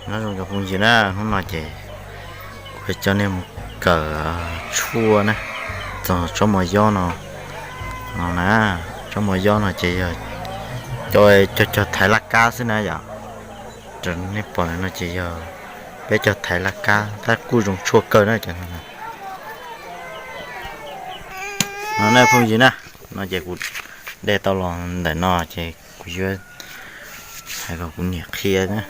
Nyob zoo cov phooj ywg na, hnub no ces kuv coj nej mus kawm tshuaj na, txog tsob mos yob no, no na, tsob mos yob no ces yog cov cog cog thaiv laj kab xwb na yom. Raws nej pom no ces yog peb cog thaiv laj kab tab kuj zoo tshuaj kawg na cov no. No na phooj ywg na, no ces kuv de tau los ntawm no ces kuv yuav hais kom kuv niam qhia na.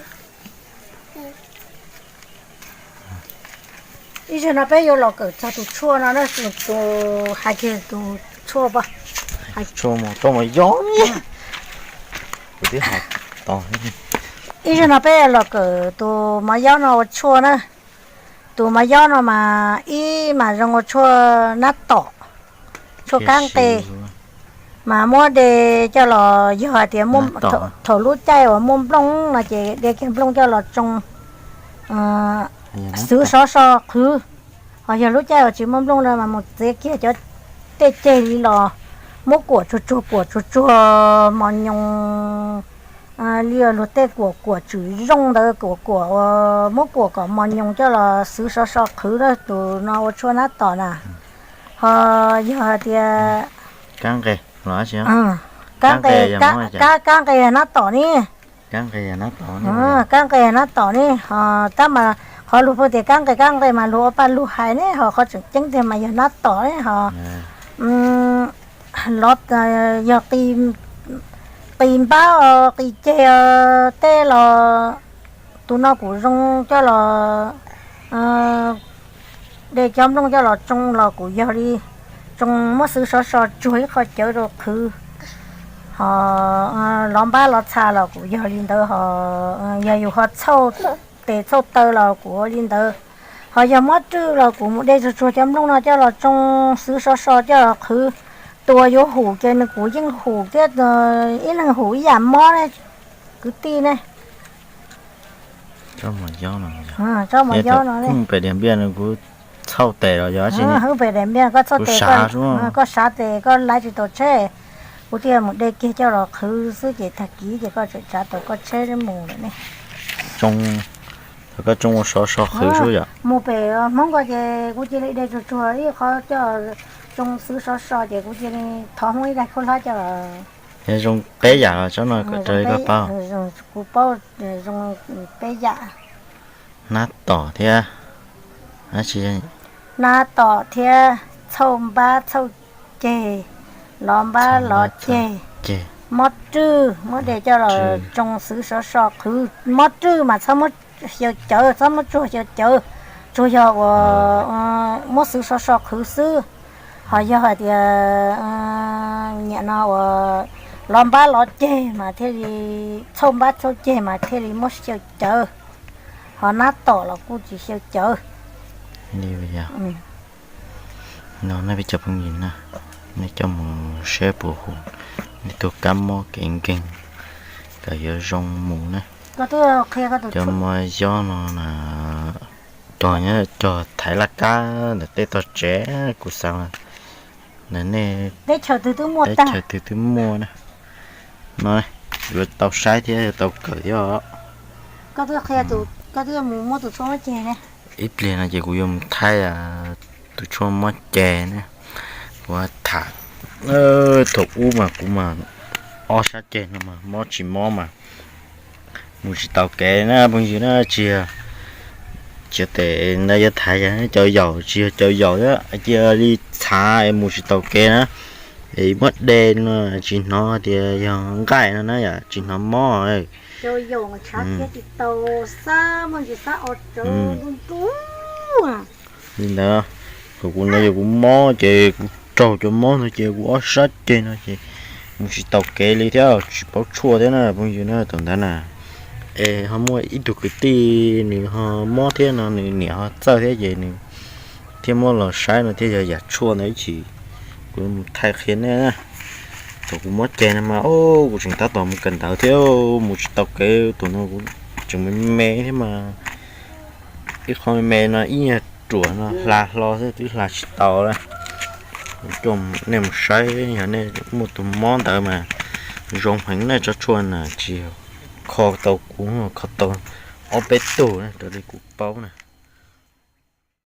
Ib zaug no peb yuav los kawm txog tus tshuaj no, tus hais kiag tus tshuaj, tshuaj mos yob. Kuv twb hais tau. Ib zaug no peb yuav los kawm tus mos yob no ua tshuaj na. Tus mos yob no mas ib mas zoo ua tshuaj nab tom, tshuaj kab nqe, mas muab de coj los yog hais tias thaum lub caij uas muaj nplooj no ces de kiag nplooj coj los tsoo xwv sov so qhwv. Ho yog lub caij uas tsis muaj nplooj na mas mus txiav kiag cov tej ceg li los muab kuam tsuag tsuag kuam tsuag tsuag mos nyoos li luag tej kuam kuam tswm zoo ntawd kuam kuam uas muab kuam kom mos nyoos coj los xwv sov so qhwv na, tus no ua tshuaj nab tom na. Ho yog hais tias kab nqe, kab nqe, kab nqe nab tom ne. Kab nqe nab tom ne, ho tab mas qhov luag pheej tias kab nqe kab nqe mas luag ua paj lug hais ne, ho qhov tseem ceeb tiag mas yog nab tom ne ho. Los yog qis npab os, qis ceg tej los, tus no kuv zoo coj los de cov nplooj coj los tsoo los kuv yog li tsoo muab xwv sov so tsuag ib qho cawv rau qhwv. Ho lov npab lov txha los kuv yog li ntawd, ho yog yus ho txhauj tes txhauj taw los kuv ua li ntawd. Ho yog mob rwj los kuv mus de tsuag tsuag cov nplooj no coj los tsoo xwv sov so coj los qhwv. Tus uas yuav hum ces nws kuv yeej hum thiab, ib leeg hum ib yam mob ne, kwv tij ne. Tsob mos yob no, kuv pem Diam Npiaj no kuv txhauj tes los yog dab tsi ne. Pem Diam Npiaj koj txhauj tes, koj sav tes koj laiv tsis tau tsheb, kuv thiaj mus de kiag coj los qhwv xwb ces tag kis ces koj tseem tsav tau koj tsheb mus lawm ne. Thaum koj tsoo ua sov so qhwv xwb yom. Mus pem Hmoob ko ces kuv cia li de tsuag tsuag ib qho coj tsoo xwv sov so ces kuv cia li thov Hmoob ib daig khaub hlab coj los. Yog zoo peb yam los tsob no kom raws li koj paub. Kuv paub zoo peb yam. Hnab tom thiab, hnab tom thiab txhauj npab txhauj ceg, lov npab lov ceg, mob rwj muab de coj los tsoo xwv sov so qhwv. Mob rwj mas txhob muab xyaw cawv, txhob muab tsuag xyaw cawv, tsuas yog uas muab xwv sov so qhwv xwb. Ho yog hais tias nyiam no uas lov npab lov ceg mas thiaj li, txhauj npab txhauj ceg mas thiaj li muab xyaw cawv. Ho nab tom los kuj tsis xyaw cawv. No nej peb cov phooj ywg na, nej coj mus saib puas hum nej tug kab mob kev nkeeg kom yuav zoo mus na. Cov mos yob no na, cog nyob cog thaiv laj kab ntawm tej tog tsev kuv xav ntawm nej teb chaws twg twb muaj na. No yuav tau saib thiab yuav tau kawm thiab os. Ib pliag no ces kuv yuav mus thaij tus tshuaj mob ceg na. Kuv tham thaum ub mas kuv mas ob sab ceg no mas mob tsis mob mas mus tsis tau kev na phooj ywg na. Tsis yog, tsis yog tes ntawd yuav tham yog cov yaum, tsis yog cov yaum thiab, cia li txhav es mus tsis tau kev na. Es muab de no tsis hnov tias yog nqaij no na yom, tsis hnov mob. Li ntawd, thaum kuv no yog kuv mob ces kuv raug cov mob no ces kuv ob sab ceg no ces mus tsis tau kev li thiab tsis paub tshuaj thiab na phooj ywg na. Thaum ntawd na es ho muaj ib tug kwv tij nws ho mob thiab no nws niam ho txawj thiab ces nws thiaj muab los saib no thiaj yog yam tshuaj ntawd ib chim kuv mus thaij qhia nej. Thaum kuv mob ceg no mas kuv tseem tab tom mus kawm ntawv thiab mus tsis tau kev, tus no kuv tseem me me thiab mas ib qho me me no ib nyuag ruam no hla hlo xwb twb hla tsis tau lawm. Kuv coj nej mus saib yog nej muaj tus mob ntawd mas zoo heev na, tsob tshuaj na tsis yog kho tau kuv, kho tau ob peb tug na, raws li kuv paub na.